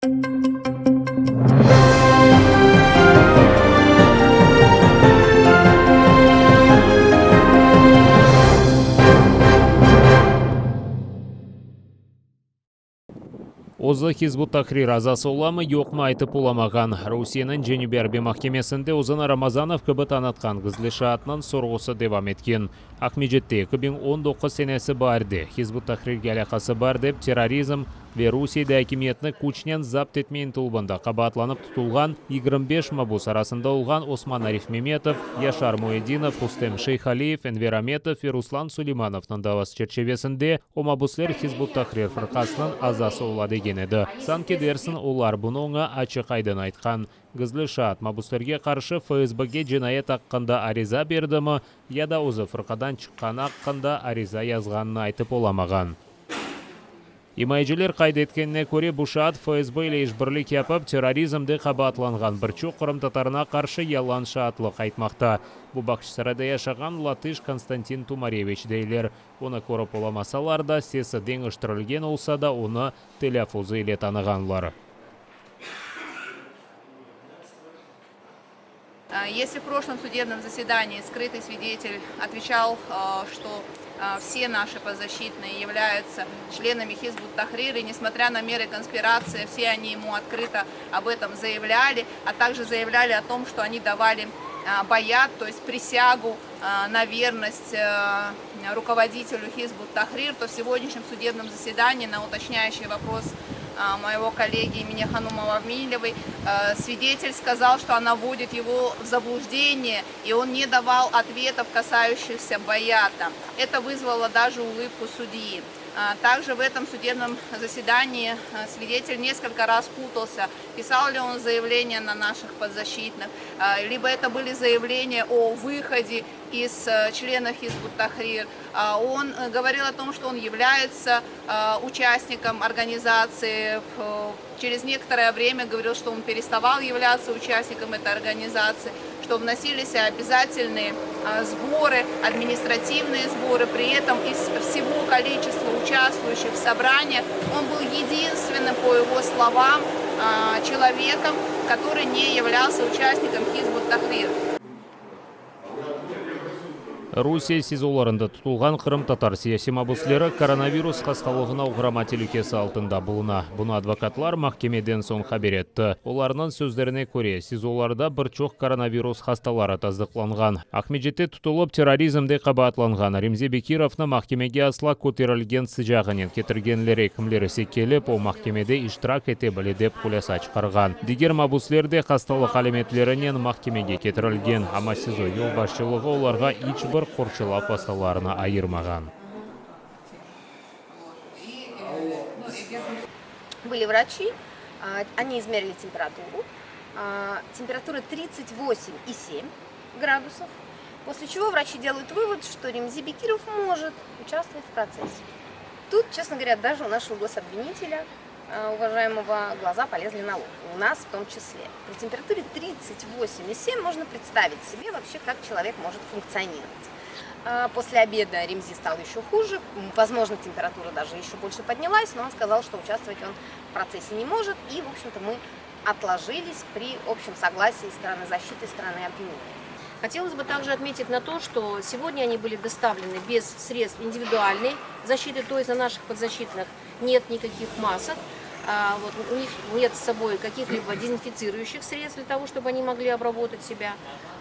Özü Hizb ut-Tahrir azası olamı, yoqmı aytıp olamağan. Rusiyeniñ Cenübiy arbiy mahkemesinde özüni Ramazanov kibi tanıtqan gizli şaatnıñ sorğusı devam etken. Aqmescitte 2019 senesi baarde Hizb ut-Tahrirge alâqası bar dep terrorizm ve Rusiyede akimiyetni küçnen zapt etme ıntıluvında qabaatlanıp tutulğan 25 mabus arasında olğan Osman Arifmemetov, Yaşar Muyedinov, Rustem Şeyhaliyev, Enver Ametov ve Ruslan Suleymanovnıñ davası çerçivesinde o mabusler Hizb ut-Tahrir fırqasınıñ azası ola degen edi. Sanki dersiñ olar bunı oña açıq-aydın aytqan. Gizli şaat mabuslerge qarşı FSBge cinayet aqqında ariza berdimi ya da özü fırqadan çıqqanı aqqında ariza yazğanını aytıp olamağan. İmayeciler qayd etkenine köre, bu şaat FSB ile işbirlik yapıp, terrorizmde qabaatlanğan bir çoq qırımtatarına qarşı yalan şaatlıq aytmaqta. Bu Bağçasarayda yaşağan latış Konstantin Tumareviç deyler. Onı körip olamasalar da, sesi deñiştirilgen olsa da, onı telâffuzı ile tanığanlar. Если в прошлом судебном заседании скрытый свидетель отвечал, что все наши подзащитные являются членами Хизб ут-Тахрир, и несмотря на меры конспирации, все они ему открыто об этом заявляли, а также заявляли о том, что они давали баят, то есть присягу на верность руководителю Хизб ут-Тахрир, то в сегодняшнем судебном заседании на уточняющий вопрос моего коллеги имени Ханумова Милевой, свидетель сказал, что она вводит его в заблуждение, и он не давал ответов, касающихся баята. Это вызвало даже улыбку судьи. Также в этом судебном заседании свидетель несколько раз путался, писал ли он заявление на наших подзащитных, либо это были заявления о выходе из членов Хизб ут-Тахрир. Он говорил о том, что он является участником организации. Через некоторое время говорил, что он переставал являться участником этой организации, что вносились обязательные сборы, административные сборы. При этом из всего количества участвующих в собраниях он был единственным, по его словам, человеком, который не являлся участником Хизб ут-Тахрир. Rusiye SİZOlarında tutulğan qırımtatar siyasiy mabusleri koronavirus hastalığına oğrama telükesi altında buluna. Bunı advokatlar mahkemeden soñ haber etti. Olarnıñ sözlerine köre, SİZOlarda bir çoq koronavirus hastaları tasdıqlanğan. Aqmescitte tutulıp, terrorizmde qabaatlanğan Remzi Bekirovnı mahkemege asla köterilgen sıcağınen ketirgenler, ekimler ise kelip, o mahkemede iştirak ete bile dep hulâsa çıqarğan. Diger mabusler de hastalıq alâmetlerinen mahkemege ketirilgen, amma SİZO yolbaşçılığı olarğa iç bir qorçalav vastalarını ayırmağan. Были врачи, они измерили температуру. Температура 38,7 градусов. После чего врачи делают вывод, что Ремзи Бекиров может участвовать в процессе. Тут, честно говоря, даже у нашего гособвинителя, уважаемого, глаза полезли на лоб. У нас в том числе. При температуре 38,7 можно представить себе вообще, как человек может функционировать. После обеда Ремзи стал еще хуже, возможно, температура даже еще больше поднялась, но он сказал, что участвовать он в процессе не может, и, в общем-то, мы отложились при общем согласии стороны защиты и стороны обвинения. Хотелось бы также отметить на то, что сегодня они были доставлены без средств индивидуальной защиты, то есть на наших подзащитных нет никаких масок, вот, у них нет с собой каких-либо дезинфицирующих средств для того, чтобы они могли обработать себя.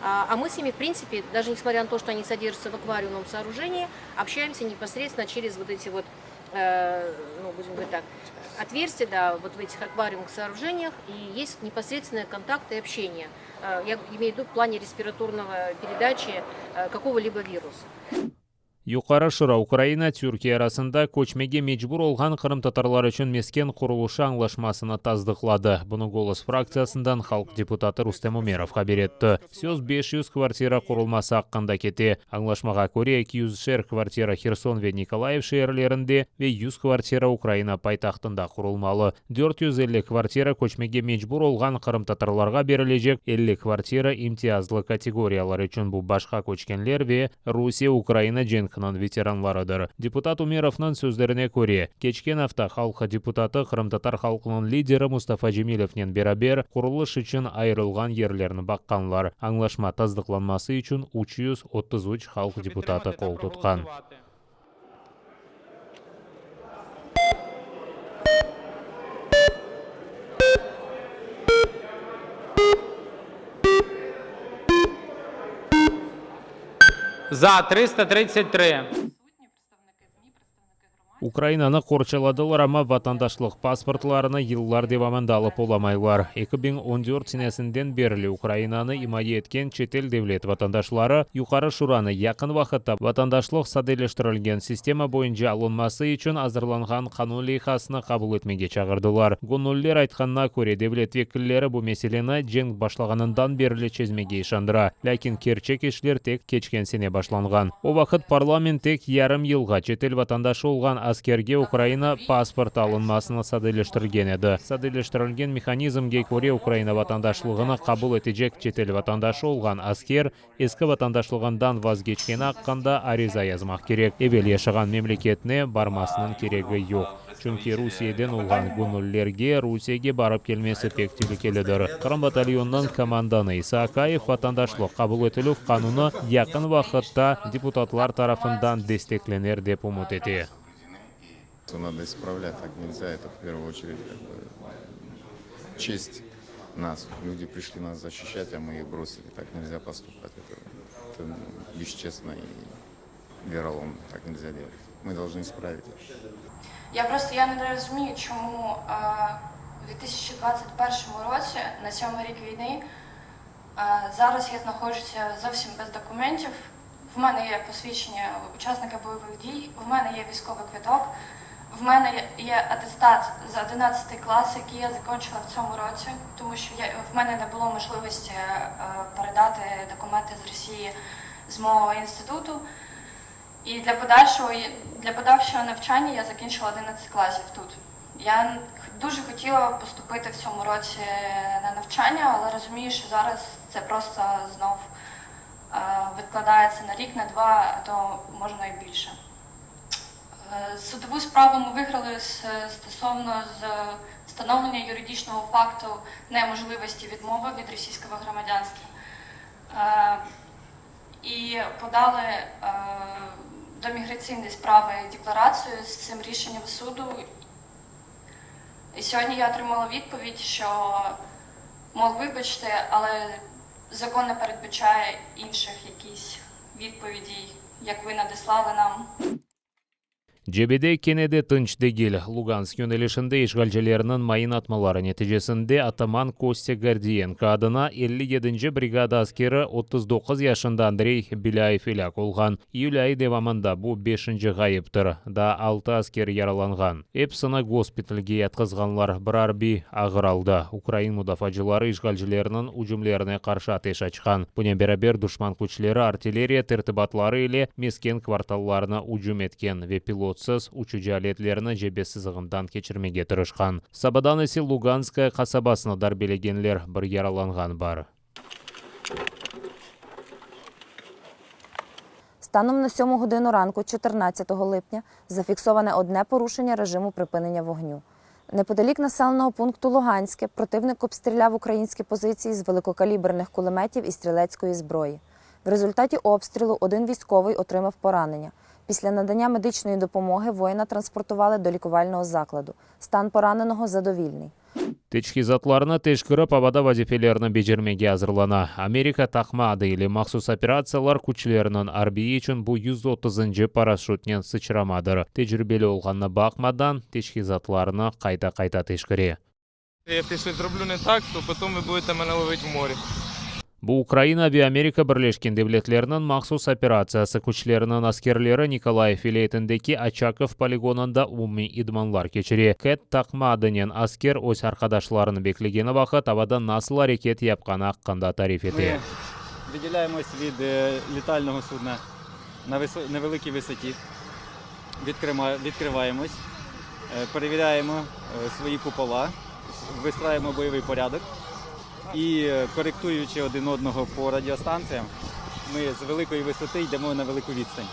А мы с ними, в принципе, даже несмотря на то, что они содержатся в аквариумном сооружении, общаемся непосредственно через вот эти вот, ну, будем говорить так, отверстия, да, вот в этих аквариумных сооружениях, и есть непосредственные контакты и общение. Я имею в виду в плане респираторного передачи какого-либо вируса. Yuqarı Şura Ukraina, Türkiye arasında köçmege mecbur olğan qırımtatarlar içün mesken qurulışı añlaşmasını tasdıqladı. Bunı Golos fraktsiyasından halq deputatı Rustem Umerov haber etti. Söz 500 kvartira qurulması aqqında kete. Añlaşmağa köre, 200-şer kvartira Herson ve Nikolayev şeerlerinde ve 100 kvartira Ukraina paytahtında qurulmalı. 450 kvartira köçmege mecbur olğan qırımtatarlarğa berilecek, 50 kvartira imtiyazlı kategoriyalar içün, bu başqa köçkenler ve Rusiye-Ukraina cenkiniñ. tarafınıñ veteranlarıdır. Deputat Umerovnıñ sözlerine köre, keçken afta halq deputatı qırımtatar halqınıñ lideri Mustafa Cemilevnen beraber qurulış içün ayırılğan yerlerni baqqanlar. Añlaşma tasdıqlanması içün 333 halq deputatı qol tutqan. За – 333. Ukrainanı qorçaladılar, amma vatandaşlıq pasportlarını yıllar devamında alıp olamaylar. 2014 senesinden berli Ukrainanı imaye etken çetel devlet vatandaşları Yuqarı Şuranı yaqın vaqıtta vatandaşlıq sadeleştirilgen sistema boyunca alınması içün azırlanğan qanun leyhasını qabul etmege çağırdılar. Göñüller aytqanına köre, devlet vekilleri bu meseleni cenk başlağanından berli çezmege işandıra, lâkin kerçek işler tek keçken sene başlanğan. O vaqıt parlament tek yarım yılğa çetel vatandaşı olğan askerge Ukraina pasportı alınmasını sadeleştirgen edi. Sadeleştirilgen mehanizmge köre, Ukraina vatandaşlığını qabul etecek çetel vatandaşı olğan asker eski vatandaşlığından vazgeçkeni aqqında ariza yazmaq kerek. Evel yaşağan memleketine barmasınıñ keregi yoq. Çünki Rusiyeden olğan göñüllerge Rusiyege barıp kelmesi pek telükelidir. Qırım batalyonınıñ komandanı İsa Akayev vatandaşlıq qabul etilüv qanunı yaqın vaqıtta deputatlar tarafından desteklener dep ümüt ete. Nado ispravlât, tak nelzâ, eto v pervuyu oçeredь kak bı çest nas, lüdi prişli nas zaşişçat, a mı ih brosili, tak nelzâ postupat, eto eto besçestno i verolomno, tak nelzâ delat, mı dolžnı ispravit eto. Я просто я не розумію, чому у 2021 році, на сьомий рік війни, зараз я знаходжуся зовсім без документів. В мене є посвідчення учасника бойових дій, в мене є військовий квиток, в мене є атестат за 11 клас, який я закінчила в цьому році, тому що я, в мене не було можливості передати документи з Росії з мого інституту. І для подальшого, для подальшого навчання я закінчила 11 класів тут. Я дуже хотіла поступити в цьому році на навчання, але розумію, що зараз це просто знов відкладається на рік, на два, а то можна і більше. Судову справу ми виграли стосовно з встановлення юридичного факту неможливості відмови від російського громадянства. І подали до міграційної справи декларацію з цим рішенням суду. І сьогодні я отримала відповідь, що, мов, вибачте, але закон не передбачає інших якісь відповідей, як ви надіслали нам. Cebede kene de tınç degil. Lugansk yönelişinde işğalcilerniñ mayın atmaları neticesinde ataman Kostâ Gordiyenko adına 57-nci brigada askeri 39 yaşında Andrey Belâyev elâk olğan. İyül ayı devamında bu beşinci ğayıptır. Daa altı asker yaralanğan. Episini gospitalge yatqızğanlar, bir arbiy ağır alda. Ukrain mudafaacıları işğalcilerniñ ücümlerine qarşı ateş açqan. Bunen beraber duşman küçleri artilleriya tertibatları ile mesken kvartallarına ücüm etken ve pilotsız uçucı aletlerini cebe sızığından keçirmege tırışqan. Sabadan ise Luganskaya qasabasını darbelegenler, bir yaralanğan bar. Станом на 7 годину ранку 14 липня зафіксоване одне порушення режиму припинення вогню. Неподалік населеного пункту Луганське противник обстріляв українські позиції з великокаліберних кулеметів і стрілецької зброї. В результаті обстрілу один військовий отримав поранення. Після надання медичної допомоги воїна транспортували до лікувального закладу. Стан пораненого задовільний. Teçhizatlarnı teşkirip, avada vazifelerini becermege azırlana. Amerika taqma adı ile Mahsus operatsiyalar küçleriniñ arbiyi içün bu 130-ncı paraşütnen sıçramadır. Tecribeli olğanına baqmadan, teçhizatlarnı qayta-qayta teşkire. Если щось зроблю не так, то потом ви будете мене ловити в морі. Bu Ukraina ve Amerika Birleşken Devletleriniñ mahsus operatsiyası küçleriniñ askerleri Nikolayev vilâyetindeki Oçakov poligonında umumiy idmanlar keçire. Cat taqma adınen asker öz arqadaşlarını beklegeni vaqıt avada nasıl areket yapqanı aqqında tarif ete. Ми відділяємось від літального судна на невеликій висоті, відкриваємось, перевіряємо свої купола, вистраюємо бойовий порядок і, коректуючи один одного по радіостанціям, ми з великої висоти йдемо на велику відстань.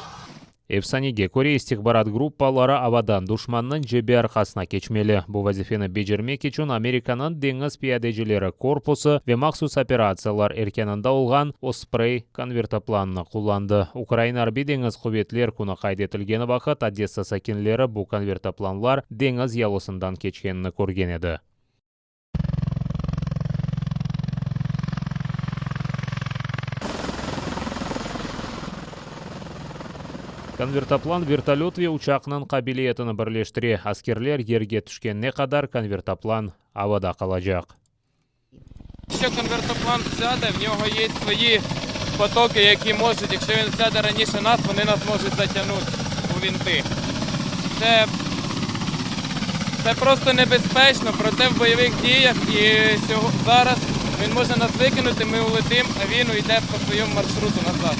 Efsanege köre, istihbarat gruppaları avadan duşmannıñ cebe arqasına keçmeli. Bu vazifeni becermek içün Amerikanıñ deñiz piyadecileri korpusı ve mahsus operatsiyalar erkânında olğan Osprey konvertoplanını qullandı. Ukraina Arbiy-deñiz quvetler künü qayd etilgeni vaqıt Odessa sakinleri bu konvertoplanlar deñiz yalısından keçkenini körgen edi. Konvertoplan vertolöt ve uçaqnıñ qabiliyetini birleştire, askerler yerge tüşkenine qadar konvertoplan avada qalacaq. Якщо конвертоплан сяде, в нього є свої потоки, які можуть, якщо він сяде раніше нас, вони нас можуть затягнути у вінти. Це, це просто небезпечно, проте в бойових діях і сього, зараз він може нас викинути, ми улетим, а він уйде по своєму маршруту назад.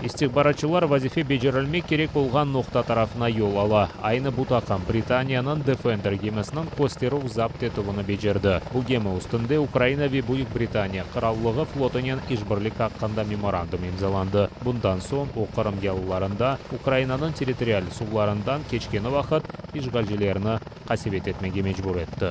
İstihbaratçılar vazife becerilmek kerek olğan noqta tarafına yol ala. Aynı bu taqım Britaniyanıñ Defender gemisiniñ kösterüv zapt etüvini becerdi. Bu gemi üstünde Ukraina ve Büyük Britaniya Qırallığı flotunen işbirlik aqqında memorandum imzalandı. Bundan soñ o Qırım yalılarında Ukrainanıñ territorial suvlarından keçkeni vaqıt işğalcilerni qasevet etmege mecbur etti.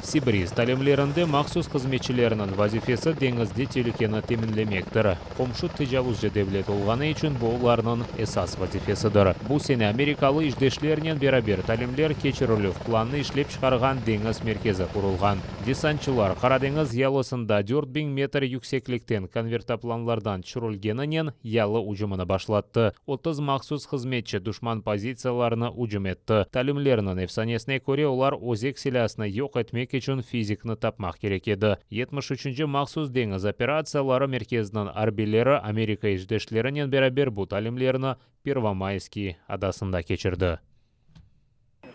Sibriz talimlerinde mahsus hızmetçilerniñ vazifesi deñizde telükeni teminlemektir. Qomşu tecavuzcı devlet olğanı içün bu olarnıñ esas vazifesidir. Bu sene amerikalı işdeşlernen beraber talimler keçirilüv planını işlep çıqarğan deñiz merkezi qurulğan. Desantçılar Qara deñiz yalısında 4000 metr yükseklikten konvertoplanlardan tüşürilgeninen yalı ücümini başlattı. 30 mahsus hızmetçi duşman pozitsiyalarına ücüm etti. Talimlerniñ efsanesine köre, olar özek silâsını yoq etmek içün fizikni tapmaq kerek edi. Yetmiş üçünci mahsus deñiz operatsiyaları merkeziniñ arbiyleri Amerika işdeşlerinen beraber bu talimlerni Pervomayskiy adasında keçirdi.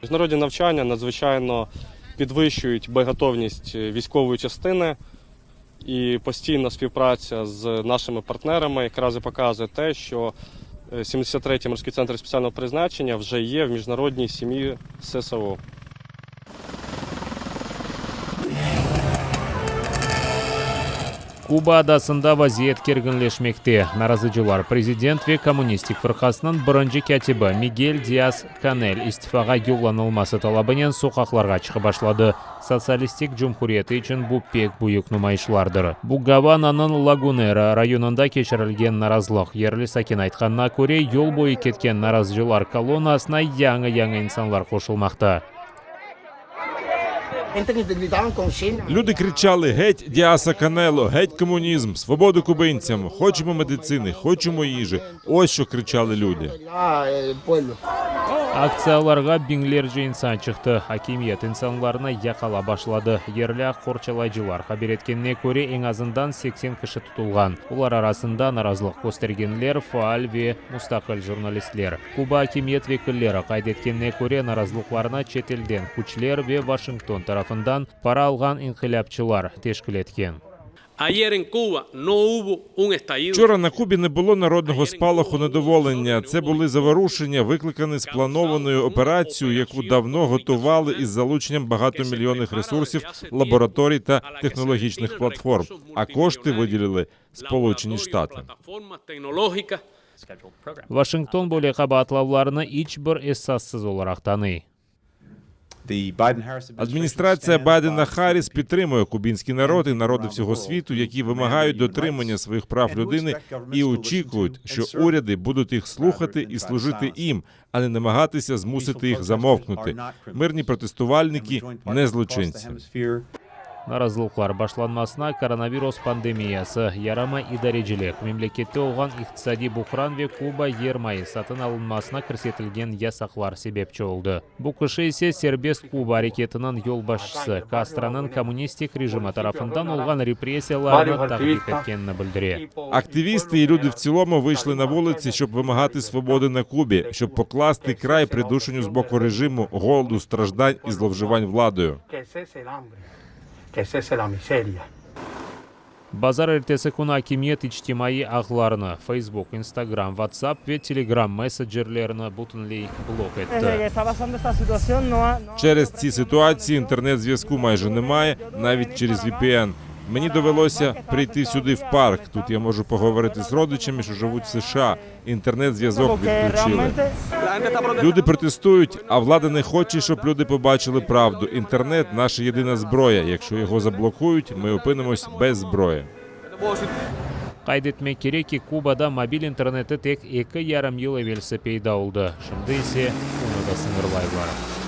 Міжнародні навчання надзвичайно підвищують боєготовність військової частини і постійна співпраця з нашими партнерами якраз і показує те, що 73-й морський центр спеціального призначення вже є в міжнародній сім'ї ССО. Kuba adasında vaziyet kerginleşmekte. Narazıcılar prezident ve Kommunistik fırqasınıñ birinci kâtibi Migel Dias-Kanel istifağa yollanılması talabınen soqaqlarğa çıqıp başladı. Sotsialistik cumhuriyeti içün bu pek büyük numayışlardır. Bu Gavananıñ Lagunera rayonında keçirilgen narazılıq. Yerli sakin aytqanına köre, yol boyu ketken narazıcılar kolonnasına yañı-yañı insanlar qoşulmaqta. Люди кричали: Геть Діаса Канело, геть комунізм, свободу кубинцям, хочемо медицини, хочемо їжі. Ось що кричали люди. Aktsiyalarğa biñlerce insan çıqtı. Akimiyet insanlarnı yaqalap başladı. Yerli aq qorçalayıcılar haber etkenine köre, eñ azından 80 kişi tutulğan. Olar arasında narazılıq köstergenler, faal ve mustaqil jurnalistler. Kuba akimiyet vekilleri qayd etkenine köre, narazılıqlarnı çetelden küçler ve Washington tarafından para alğan inqilâpçılar teşkil etken. Ayer en Cuba no hubo un estallido. Вчора на Кубі не було народного спалаху недоволення. Це були заворушення, викликані спланованою операцією, яку давно готували із залученням багатомільйонних ресурсів, лабораторій та технологічних платформ. А кошти виділили Сполучені Штати. Washington böyle qabaatlavlarnı iç bir esassız olaraq tanıy. Адміністрація Байдена Харріс підтримує кубінський народ і народи всього світу, які вимагають дотримання своїх прав людини і очікують, що уряди будуть їх слухати і служити їм, а не намагатися змусити їх замовкнути. Мирні протестувальники не злочинці. Narazılıqlar başlanmasına koronavirus pandemiyası, yarama idarecilik, memlekette olğan iqtisadiy buhran ve Kuba yermayı satın alınmasına kirsetilgen yasaqlar sebepçi oldı. Bu kişi ise Serbest Kuba areketiniñ yolbaşçısı, Kastronıñ kommunistik rejimi tarafından olğan repressiyalarnı takbih etkenini bildire. Активісти і люди в цілому вийшли на вулиці, щоб вимагати свободи на Кубі, щоб покласти край придушенню з боку режиму, голоду, страждань і зловживань владою. Bazar ertesi künü akimiyet içtimaiy ağlarnı, Facebook, Instagram, WhatsApp ve Telegram messencerlerini bütünley blok etti. Через ці ситуації інтернет-зв'язку майже немає, навіть через VPN. Мені довелося прийти сюди в парк. Тут я можу поговорити з родичами, що живуть в США. Інтернет-зв'язок відключили. Люди протестують, а влада не хоче, щоб люди побачили правду. Інтернет наша єдина зброя. Якщо його заблокують, ми опинимось без зброї. Qayd etmek kerek ki, Kubada mobil interneti tek eki yarım yıl evelsi peyda oldı, şimdi ise onı da sıñırlaylar.